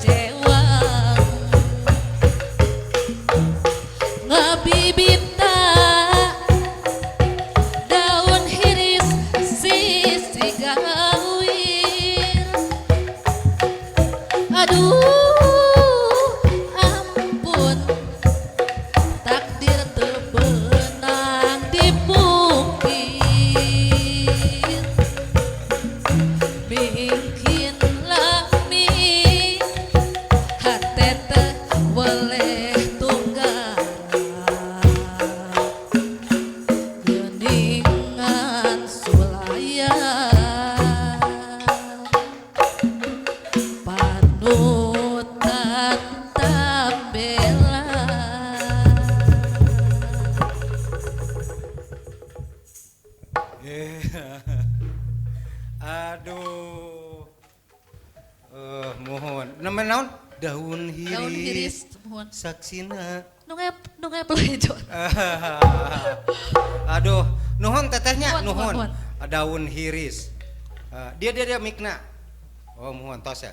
Cewang ngabibita daun hiris sisi gawir. Aduh ampun, takdir teu beunang dipungkir. Mungkin lami hate teu weleh tunggaran geuningan sulaya panutan tambela. Eh, aduh. Eh, mohon. Nama naon? Daun hiris. Daun hiris, mohon. Saksina. Nu ngepel. Aduh, nuhun tetehnya, Nuhun, nuhun. nuhun. Daun hiris. Eh, dia dia dia mikna. Oh, mohon tos ya.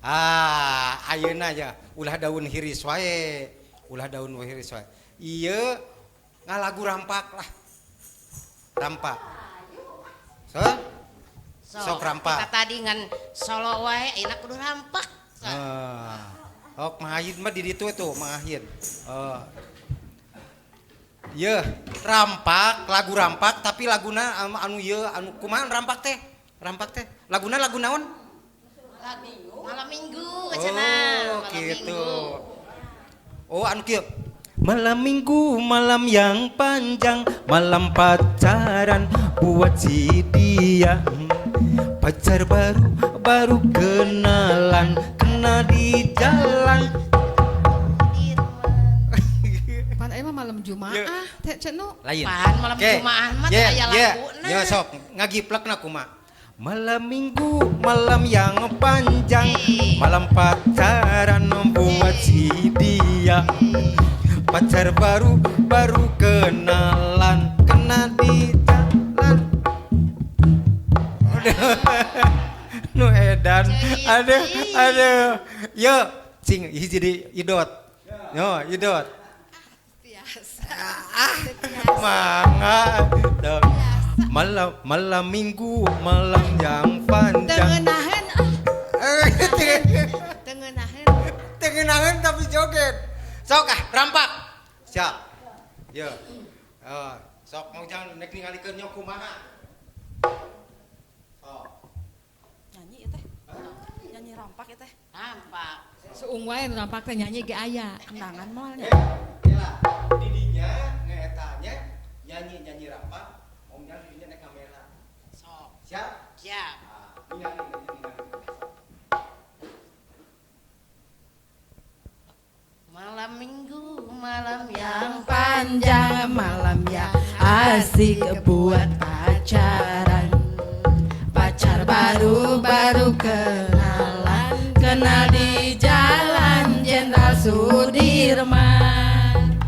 Ah, ayeuna ya ulah daun hiris wae. Ulah daun hiris wae. Ieu ngalagu rampak lah. Rampak. So? Sok rampak. Kita tadi ngan solo wae, ayeuna kudu rampak. Sok. Ah. Ok, Mahahid mah di ditu tuh, Mahahid. Eh. Ye, rampak, lagu rampak tapi laguna anu ieu anu kumaha rampak teh? Rampak teh. Laguna lagu naon? Lagu malam Minggu cenah, Oh, malam gitu. Minggu. Oh, anu kieu. Malam Minggu, malam yang panjang, malam pacaran buat si dia. Pacar baru, baru kenalan, kena di jalan. Pan aya mah malam Jumaah teh cenah. Lain. Pan malam Oke. Jumaah mah Ye, teu aya ye. laguna. Ya sok ngagiplekna kumaha. Malam Minggu, malam yang panjang, malam pacaran buat si dia. Pacar baru, baru kenalan, kena di jalan. Aduh. Nu edan. Aduh, aduh. Yo, cing hiji di idot. Yo, idot. Biasa. Ah, mangga. Tuh. Malam malam Minggu, malam yang panjang. Teu ngeunaheun ah. Eh, Teu ngeunaheun. teu ngeunaheun tapi joget. Sok ah, rampak. Siap. Yo. Eh, sok mau jangan nek ningalikeun nyok kumaha. Sok. Nyanyi ya teh. Nyanyi rampak ya teh. Rampak. Suung wae nu rampak teh nyanyi ge aya. Kenangan moalnya. Eh, gila. Didinya ngeetanya nyanyi-nyanyi rampak, mau jangan didinya naik kamera. Sok. Siap? Siap. Ah, ningali, ningali. Malam Minggu, malam yang Panjang, malam ya asik buat pacaran. Pacar baru baru kenalan, kenal di jalan Jenderal Sudirman.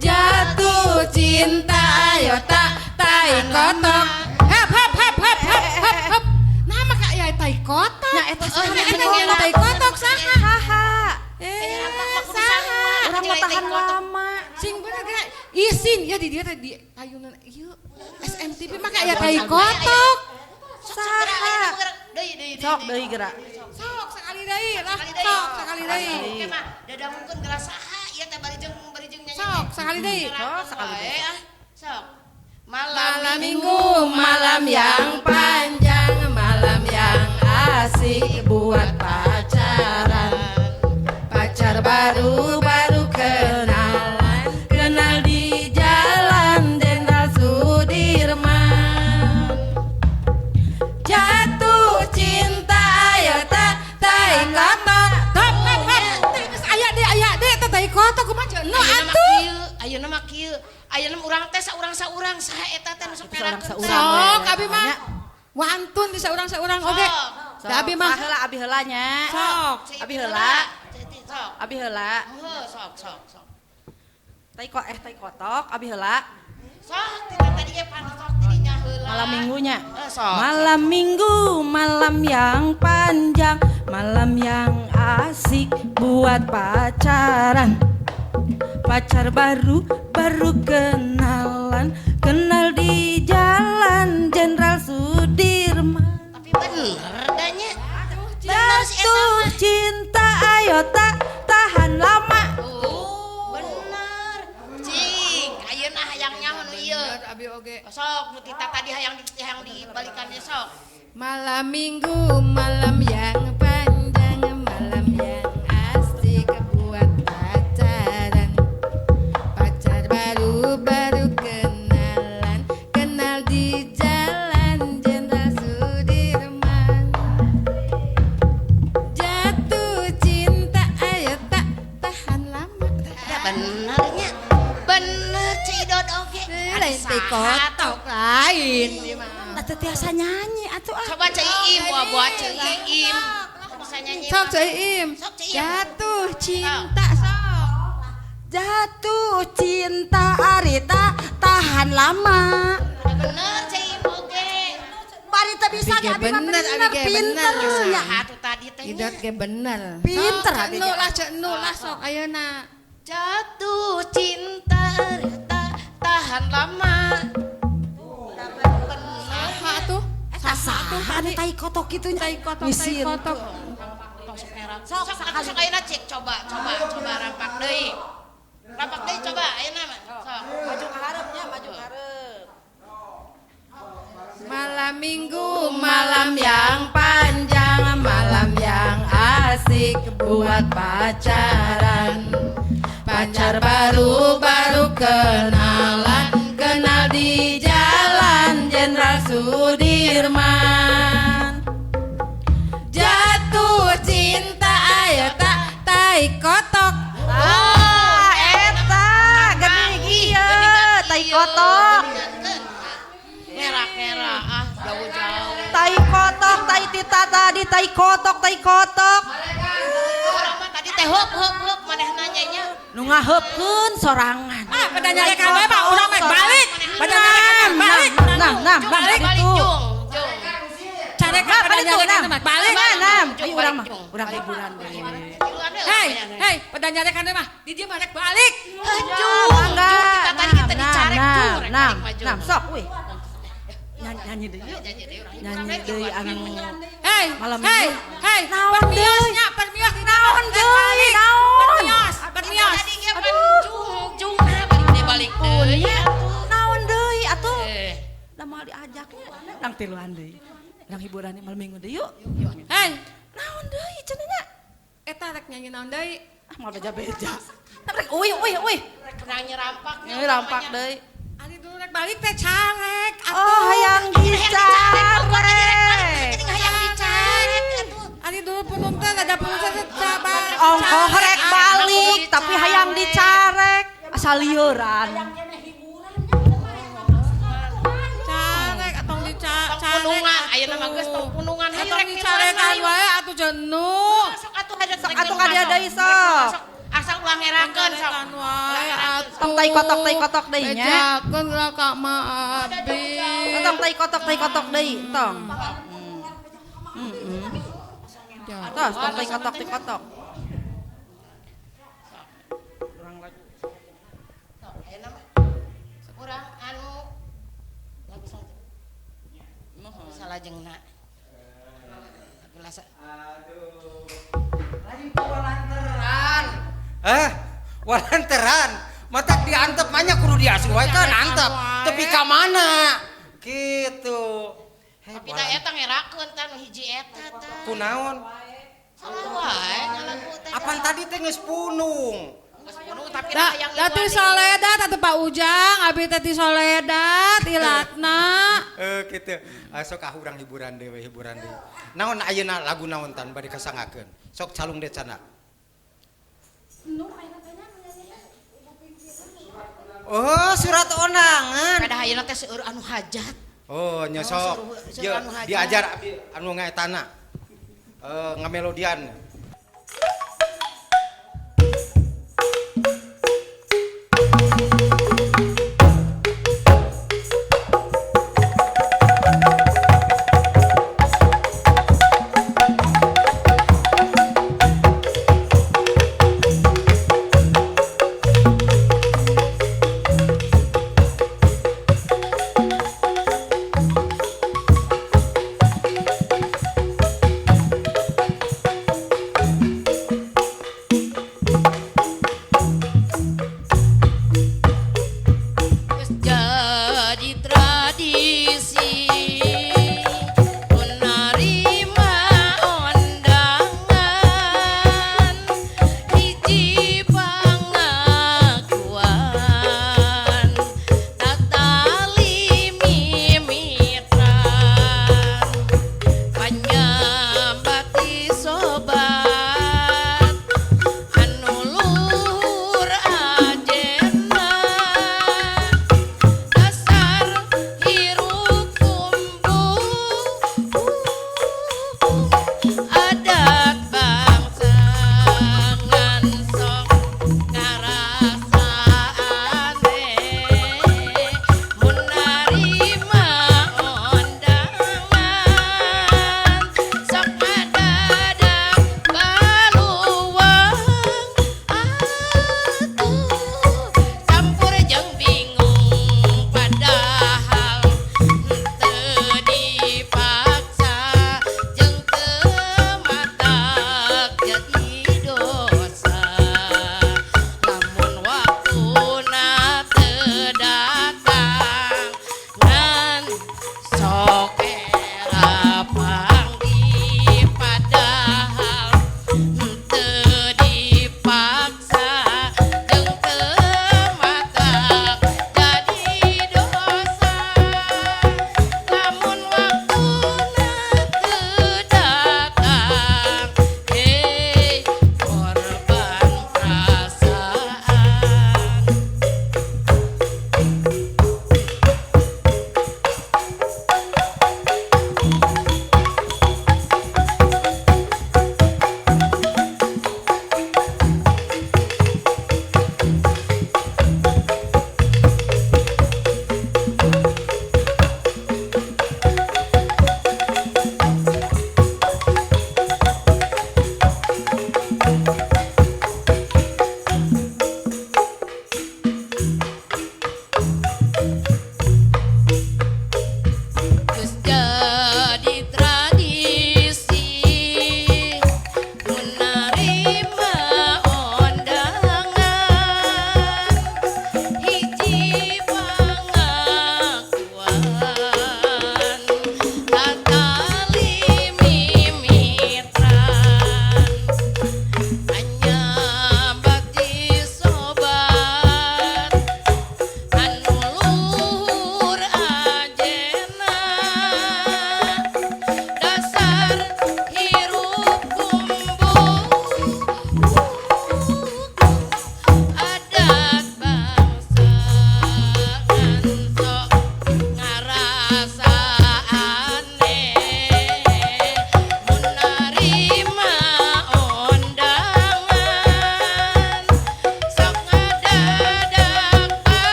Jatuh cinta ayo tak tai kotok. Hap hap hap hap hap hap hap. Nah maka ya tai kotok. Nya eta Oh, saha? nya Eta eta yang tai kotok saha? Saha? Eh, rampak mah kudu saha? sarua. Urang mah tahan lama. Sing bener geura isin ya di dieu teh di ayunan ieu SMTV mah aya tai kotok. Saha? Deui deui. Sok deui geura. Sok sekali deui lah, Sekali deui. sok sekali deui. Oke mah, dadangukeun geura saha ieu teh bari jeung nyanyi. Sok sekali deui. Sok sekali deui. Ah, sok. Malam Minggu, malam yang panjang, malam yang asik buat pacaran. Pacar baru baru kenalan, kenal di jalan Jenderal Sudirman. Jatuh cinta ayo tak tai kotok. Hap hap hap. Teh geus aya deui aya deui teh tai kotok kumaha cenah Ayeuna mah atuh. kieu, ayeuna mah kieu. Ayeuna mah urang teh saurang-saurang saha eta teh nu sok Saurang-saurang. perakeun teh. Sok abi mah wantun di saurang-saurang oge. Sok. Da abi mah Heula abi heula nya. sok. Cai Abi heula. Cai sok. Abi heula. Heuh, sok sok sok. Tai ko eh tai kotok abi heula. Sok tina tadi ge pan sok tidinya. heula. Malam minggunya. Sok. Malam minggu, malam yang panjang, malam yang asik buat pacaran. Pacar baru, baru kenalan, kenal di jalan Jenderal Sudirman. Tapi bener danya. Bener si eta Jatuh mah. cinta ayo tak tahan lama. Tuh, bener. Cing, ayeuna hayang nyaho nu ieu. Abi oge. Sok nu tita tadi hayang di hayang dibalikan ge sok. Malam minggu, malam yang panjang, malam yang asik buat pacaran. Pacar baru, baru kenalan, kenal di jalan Jenderal Sudirman. Jatuh cinta ayo tak tahan lama. Da benernya. Bener Ceu Idot oge. Lain teh kotok lain. Atau tiasa nyanyi atuh ah. Coba Ceu Iim, buah-buah Ceu Iim. Bisa nyanyi. Sok Ceu Iim. Sok Ceu Iim. Jatuh cinta sok. Jatuh cinta Arita tahan lama. Da bener Ceu Iim oge. Bari teu bisa Abi ge abi mah bener, bener abi ge pinter bener. ya. Saha tuh tadi teh nya? Idot ge bener. Pinter Sok, abi Ceu Nu ge. lah, Ceu Nu lah sok ayeuna. Jatuh cinta tak tahan lama. Saha tuh? Eta saha anu tai kotok kitu nya. Tai kotok, tai Misin. kotok. Sok merah. Sok atuh sok ayeuna cek coba coba coba rampak deui. Rampak deui coba ayeuna mah. Sok. Maju ka hareup nya, maju ka hareup. Malam minggu, malam yang panjang, malam yang asik buat pacaran. Pacar baru, baru kenalan, kenal di jalan Jenderal Sudirman. Jatuh cinta ayo tak tai kotok. Ah, eta geuning ieu tai kotok. Ngerak-ngerak ah jauh-jauh. Tai kotok, tai tita tadi, tai kotok, tai kotok. Urang mah tadi teh heup heup heup maneh nanya nya. Nu ngaheupkeun sorangan. Ah, pada nyarekan wae Pak, urang mah balik. Pada nyarekan balik. Nah, nah, nah, Balik. Balik itu. jung jung. Carekan Nah, pada balik tuh, nyarekan nah. mah balik. Nah, nah, Jung, ayo urang mah, balik, jung. urang hiburan deui. Tiluan heula Hei, manehna. hei, pada nyarekan mah, di dieu mah rek balik. Jung, Mangga. jung kita tadi kita dicarek nah, jung rek nah, balik mah jung. nah, sok wih. Nyanyi nyanyi deui yuk. Nyanyi deui urang. Nyanyi deui anu Hei, Malam hei, minggu. hei, Naon permiosnya, permios di Naon rek deui, balik. naon? Permios, permios. Tadi ge pan jung jung nah balik deui balik deui atuh. Naon deui atuh? Eh, Da moal diajaknya. Nang tiluan deui. Urang hiburan malam minggu deui yuk. Hei, Naon deui cenah nya? eta rek nyanyi naon deui? Ah moal beja-beja. Rek uih uih uih. rek nyanyi rampaknya. Ini rampak deui. Ari dulu rek balik teh carek atuh. Oh, hayang dicarek. Geuning hayang dicarek atuh. Ari dulu punung teh ada punung teh sabar. Ongkoh rek balik tapi hayang dicarek. Asal lieuran. Carek atong dicarek. Tong punungan, ayeuna mah geus tong punungan hayu Atong rek dicarekan miluan, wae atuh jenuh. Sok atuh hayu Sok atuh ka dia deui sok. Asal ulah ngerakeun sok. Carekan wae atuh. Tong tai kotok tai kotok deui nya. Bejakeun lah ka ma abi. Tong tai kotok tai kotok deui, tong. Tos, tong tai kotok tai kotok. Sok ayeuna mah. Urang anu lagu saja. Salajengna. Lagu lasa. Walanteran. Eh, walanteran. Matak diantep mah nya kudu diasuh wae kan antep. Tapi ka mana? Gitu. Hei, Tapi da eta ngerakeun tah nu hiji eta tah. Kunaon? Salah wae ngalagu teh. Apan tadi teh geus punung. Geus punung tapi Da, hayang da ti soledat atuh Pak Ujang, abi teh ti soledat ilatna. Eh gitu. Ah, sok ah urang hiburan deui we hiburan deui. Naon ayeuna lagu naon tan bade kasangakeun? Sok calung deui cana. Oh, surat ondangan. Kada ayeuna teh seueur anu hajat. Oh, nya sok. Suruh- suruh Ye, anu hajat. diajar abi anu ngaetana. Eh ngamelodian.